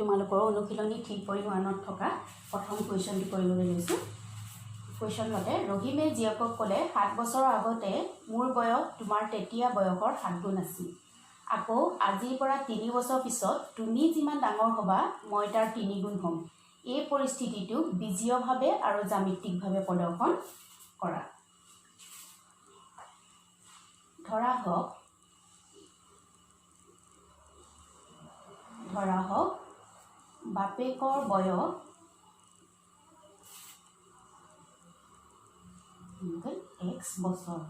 তোমালোকৰ অনুশীলনী 3.1ত থকা প্ৰথম কুৱেশ্যনটো কৰিবলৈ লৈছোঁ। কুৱেশ্যন মতে, ৰহিমে জীয়েকক ক'লে, 7 বছৰৰ আগতে মোৰ বয়স তোমাৰ তেতিয়া বয়সৰ 7 গুণ আছিল। আকৌ আজিৰ পৰা 3 বছৰ পিছত তুমি যিমান ডাঙৰ হ'বা, মই তাৰ 3 গুণ হ'ম। এই পৰিস্থিতিটোক বীজীয়ভাৱে আৰু জ্যামিতিকভাৱে প্ৰদৰ্শন কৰা। ধৰা হওক বাপেকৰ বয়স এক্স বছৰ,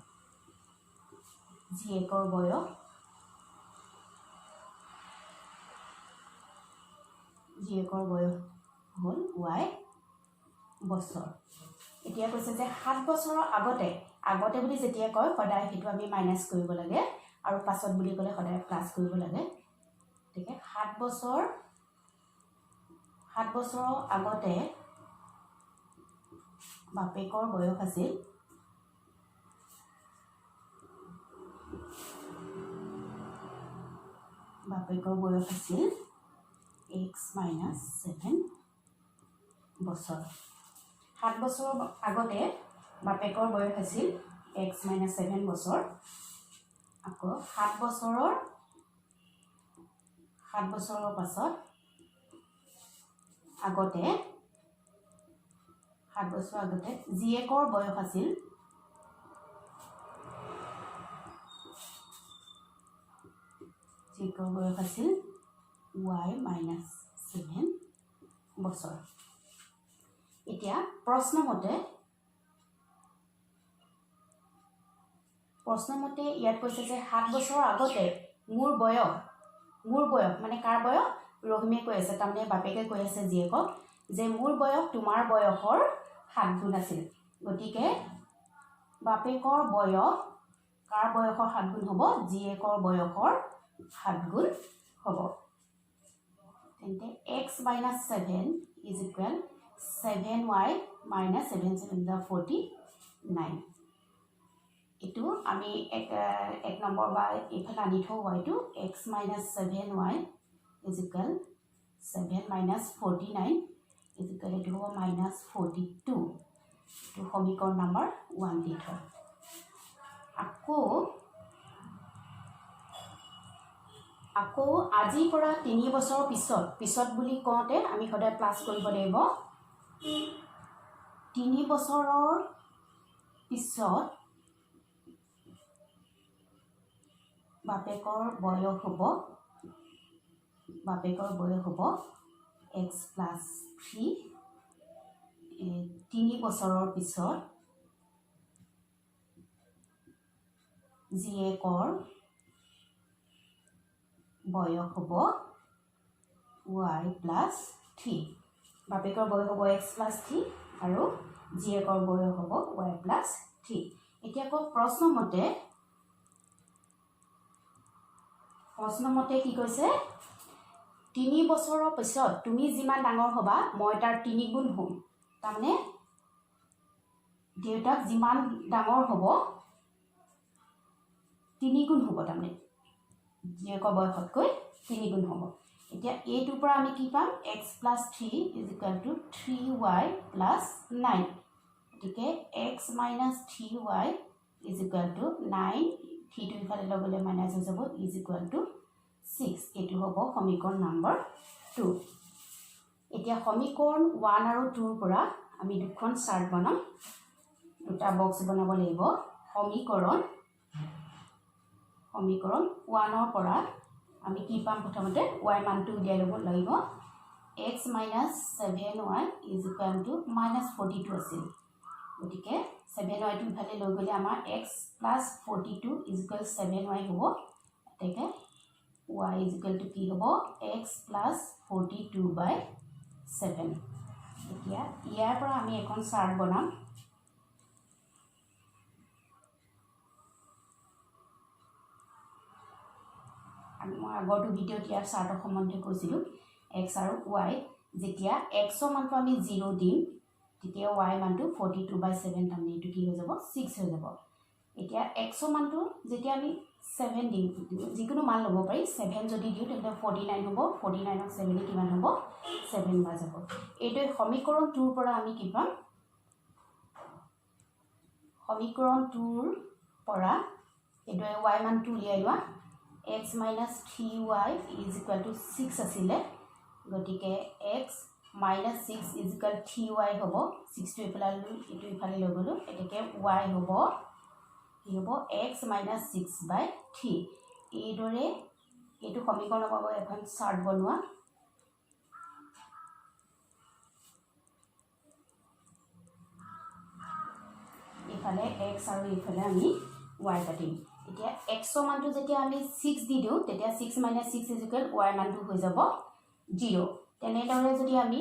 জীয়েকৰ বয়স হ'ল ৱাই বছৰ। এতিয়া কৈছে যে 7 বছৰৰ আগতে। আগতে বুলি যেতিয়া কয়, সদায় সেইটো আমি মাইনাছ কৰিব লাগে আৰু পাছত বুলি ক'লে সদায় প্লাছ কৰিব লাগে। গতিকে 7 বছৰৰ আগতে বাপেকৰ বয়স আছিল এক্স মাইনাছ 7 বছৰ। 7 বছৰৰ আগতে বাপেকৰ বয়স আছিল এক্স মাইনাছ 7 বছৰ। আকৌ 7 বছৰৰ পাছত, আগতে, 7 বছৰৰ আগতে জীয়েকৰ বয়স আছিল ৱাই মাইনাছ 7 বছৰ। এতিয়া প্ৰশ্নমতে ইয়াত কৈছে যে 7 বছৰৰ আগতে মোৰ বয়স মানে কাৰ বয়স? ৰহিমে কৈ আছে, তাৰমানে বাপেকে কৈ আছে জীয়েকক যে মোৰ বয়স তোমাৰ বয়সৰ 7 গুণ আছিল। গতিকে বাপেকৰ বয়স কাৰ বয়সৰ 7 গুণ হ'ব? জীয়েকৰ বয়সৰ 7 গুণ হ'ব। তেন্তে x minus 7 is equal 7 y minus 7 7 za 49। এইটো আমি এক নম্বৰ বা এইফালে আনি থওঁ ৱাইটো। X minus 7 y is equal 7 minus 49 is equal, এইটো হ'ব মাইনাছ 42। এইটো সমীকৰণ নাম্বাৰ 1 দি থওঁ। আকৌ আজিৰ পৰা 3 বছৰৰ পিছত। পিছত বুলি কওঁতে আমি সদায় প্লাছ কৰিব লাগিব। 3 বছৰৰ পিছত বাপেকৰ বয়স হ'ব এক্স প্লাছ 3। 3 বছৰৰ পিছত জীয়েকৰ বয়স হ'ব ৱাই প্লাছ 3। বাপেকৰ বয়স হ'ব এক্স প্লাছ 3 আৰু জীয়েকৰ বয়স হ'ব ৱাই প্লাছ 3। এতিয়া আকৌ প্ৰশ্নমতে কি কৈছে? 3 বছৰৰ পিছত তুমি যিমান ডাঙৰ হ'বা, মই তাৰ 3 গুণ হ'ম। তাৰমানে দেউতাক যিমান ডাঙৰ হ'ব, 3 গুণ হ'ব, তাৰমানে জীয়েকৰ বয়সতকৈ 3 গুণ হ'ব। এতিয়া এইটোৰ পৰা আমি কি পাম? X plus 3 is equal to 3 y plus 9। গতিকে x minus 3 y is equal to 9, থ্ৰীটো ইফালে লৈ গ'লে মাইনাছ হৈ যাব, is equal to 6। এইটো হ'ব সমীকৰণ নম্বৰ 2। এতিয়া সমীকৰণ 1 আৰু 2ৰ পৰা আমি দুখন চাৰ্ট বনাম, দুটা বক্স বনাব লাগিব। সমীকৰণ 1ৰ পৰা আমি কি পাম? প্ৰথমতে why মানটো উলিয়াই ল'ব লাগিব। X minus 7 y is equal to minus 42 আছিল। গতিকে ছেভেন ৱাইটো ইফালে লৈ গ'লে আমাৰ x plus 42 is equal 7 y হ'ব। গতিকে why is equal to কি হ'ব? X plus 42 by 7। এতিয়া ইয়াৰ পৰা আমি এখন চাৰ্ট বনাম। মই আগৰটো ভিডিঅ'ত ইয়াৰ চাৰ্টৰ সম্বন্ধে কৈছিলোঁ। এক্স আৰু why, যেতিয়া এক্সৰ মানটো আমি 0 দিম, তেতিয়া why মানটো 42 বাই 7, তাৰমানে এইটো কি হৈ যাব? 6 হৈ যাব। এতিয়া এক্সৰ মানটো যেতিয়া আমি ছেভেন দিম, যিকোনো মান ল'ব পাৰি, ছেভেন যদি দিওঁ তেন্তে 49 হ'ব। 49ক ছেভেনে কিমান হ'ব? ছেভেন বাৰ যাব। এইটোৱে সমীকৰণ টুৰ পৰা আমি কি পাম? সমীকৰণ টুৰ পৰা এইটোৱে why মানটো উলিয়াই লোৱা। X minus three y is equal to six আছিলে। গতিকে x minus six is equal three y হ'ব। ছিক্সটো এইফালে এইটো ইফালে লৈ গ'লোঁ। গতিকে why হ'ব কি হ'ব? X minus six by three। এইদৰে এইটো সমীকৰণৰ বাবে এখন চাৰ্ট বনোৱা। এইফালে এক্স আৰু এইফালে আমি why পাতিম। এতিয়া এক্সৰ মানটো যেতিয়া আমি ছিক্স দি দিওঁ, তেতিয়া six minus six is equal y মানটো হৈ যাব জিৰ'। তেনেদৰে যদি আমি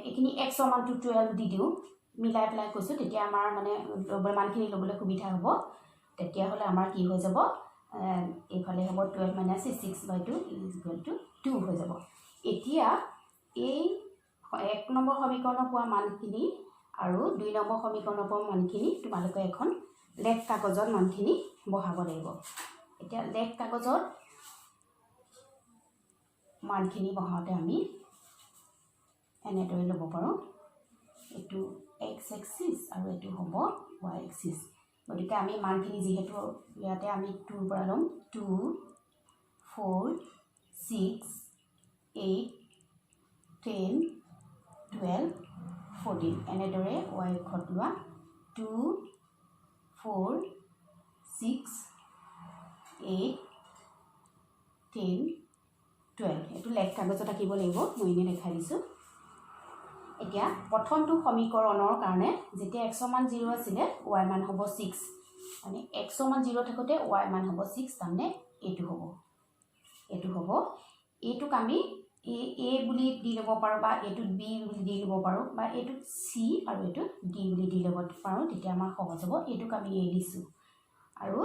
এইখিনি এক্সৰ মানটো 12 দি দিওঁ, মিলাই পেলাই কৈছোঁ, তেতিয়া আমাৰ মানে মানখিনি ল'বলৈ সুবিধা হ'ব। তেতিয়াহ'লে আমাৰ কি হৈ যাব? এইফালে হ'ব 12 minus six by two is equal to two হৈ যাব। এতিয়া এই এক নম্বৰ সমীকৰণৰ পোৱা মানখিনি আৰু দুই নম্বৰ সমীকৰণৰ পোৱা মানখিনি তোমালোকে এখন লেখ কাগজত মানখিনি বহাব লাগিব। এতিয়া লেখ কাগজত মানখিনি বহাওঁতে আমি এনেদৰে ল'ব পাৰোঁ। এইটো এক্স এক্সিছ আৰু এইটো হ'ব why axis. গতিকে আমি মানখিনি যিহেতু ইয়াতে আমি টুৰ পৰা ল'ম, 2, 4, 6, 8, 10, 12, 14। এনেদৰে why অক্ষত লোৱা, 2, 4, 6, 8, 10, 12। এইটো লেখ কাগজত আঁকিব লাগিব, মই এনেই দেখাই দিছোঁ। এতিয়া প্ৰথমটো সমীকৰণৰ কাৰণে যেতিয়া এক্সৰ মান জিৰ' আছিলে, why মান হ'ব ছিক্স। মানে এক্সৰ মান জিৰ' থাকোঁতে why মান হ'ব ছিক্স। তাৰমানে এইটো হ'ব। এইটোক আমি এ এ বুলি দি ল'ব পাৰোঁ বা এইটোত বি বুলি দি ল'ব পাৰোঁ বা এইটোত চি আৰু এইটোত ডি বুলি দি ল'ব পাৰোঁ। তেতিয়া আমাৰ সহজ হ'ব। এইটোক আমি এ দিছোঁ। আৰু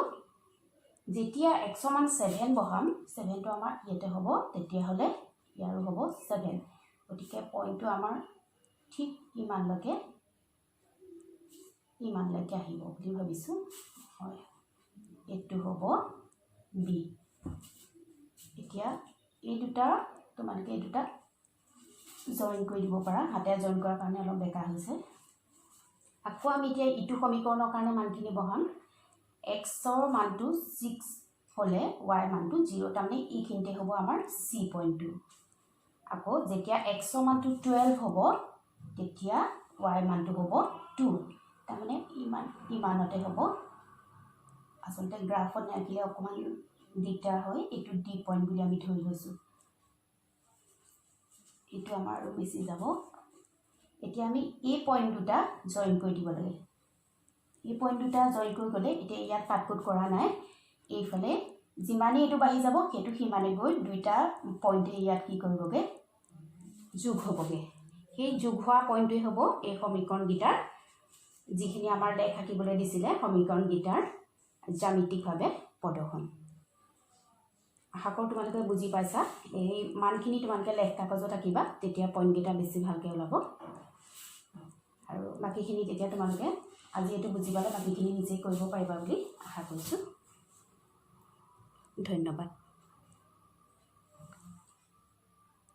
যেতিয়া এক্সৰ মান ছেভেন বহাম, ছেভেনটো আমাৰ ইয়াতে হ'ব, তেতিয়াহ'লে ইয়াৰো হ'ব ছেভেন। গতিকে পইণ্টটো আমাৰ ঠিক ইমানলৈকে আহিব বুলি ভাবিছোঁ। হয়, এইটো হ'ব বি। এতিয়া এই দুটা তোমালোকে এই দুটা জইন কৰি দিব পাৰা। হাতে জইন কৰাৰ কাৰণে অলপ বেকা হৈছে। আকৌ আমি এতিয়া ইটো সমীকৰণৰ কাৰণে মানখিনি বহাম। এক্সৰ মানটো ছিক্স হ'লে why মানটো জিৰ'। তাৰমানে এইখিনিতে হ'ব আমাৰ চি পইণ্টটো। আকৌ যেতিয়া এক্সৰ মানটো 12 হ'ব, তেতিয়া why মানটো হ'ব টু। তাৰমানে ইমানতে হ'ব। আচলতে গ্ৰাফত নাৰাখিলে অকণমান দিগদাৰ হয়। এইটো ডি পইণ্ট বুলি আমি ধৰি লৈছোঁ। এইটো আমাৰ আৰু বেছি যাব। এতিয়া আমি এই পইণ্ট দুটা জইন কৰি দিব লাগে। এই পইণ্ট দুটা জইন কৰি গ'লে এতিয়া ইয়াত কাট কুট কৰা নাই। এইফালে যিমানেই এইটো বাঢ়ি যাব, সেইটো সিমানে গৈ দুইটা পইণ্টে ইয়াত কি কৰিবগৈ? যোগ হ'বগৈ। সেই যোগ হোৱা পইণ্টটোৱে হ'ব এই সমীকৰণকেইটাৰ, যিখিনি আমাৰ লেখ আঁকিবলৈ দিছিলে, সমীকৰণকেইটাৰ জ্যামিতিকভাৱে প্ৰদৰ্শন। আশা কৰোঁ তোমালোকে বুজি পাইছা। এই মানখিনি তোমালোকে লেখ কাগজত আঁকিবা, তেতিয়া পইণ্টকেইটা বেছি ভালকৈ ওলাব। আৰু বাকীখিনি তেতিয়া তোমালোকে আজি এইটো বুজি পালে বাকীখিনি নিজেই কৰিব পাৰিবা বুলি আশা কৰিছোঁ। ধন্যবাদ।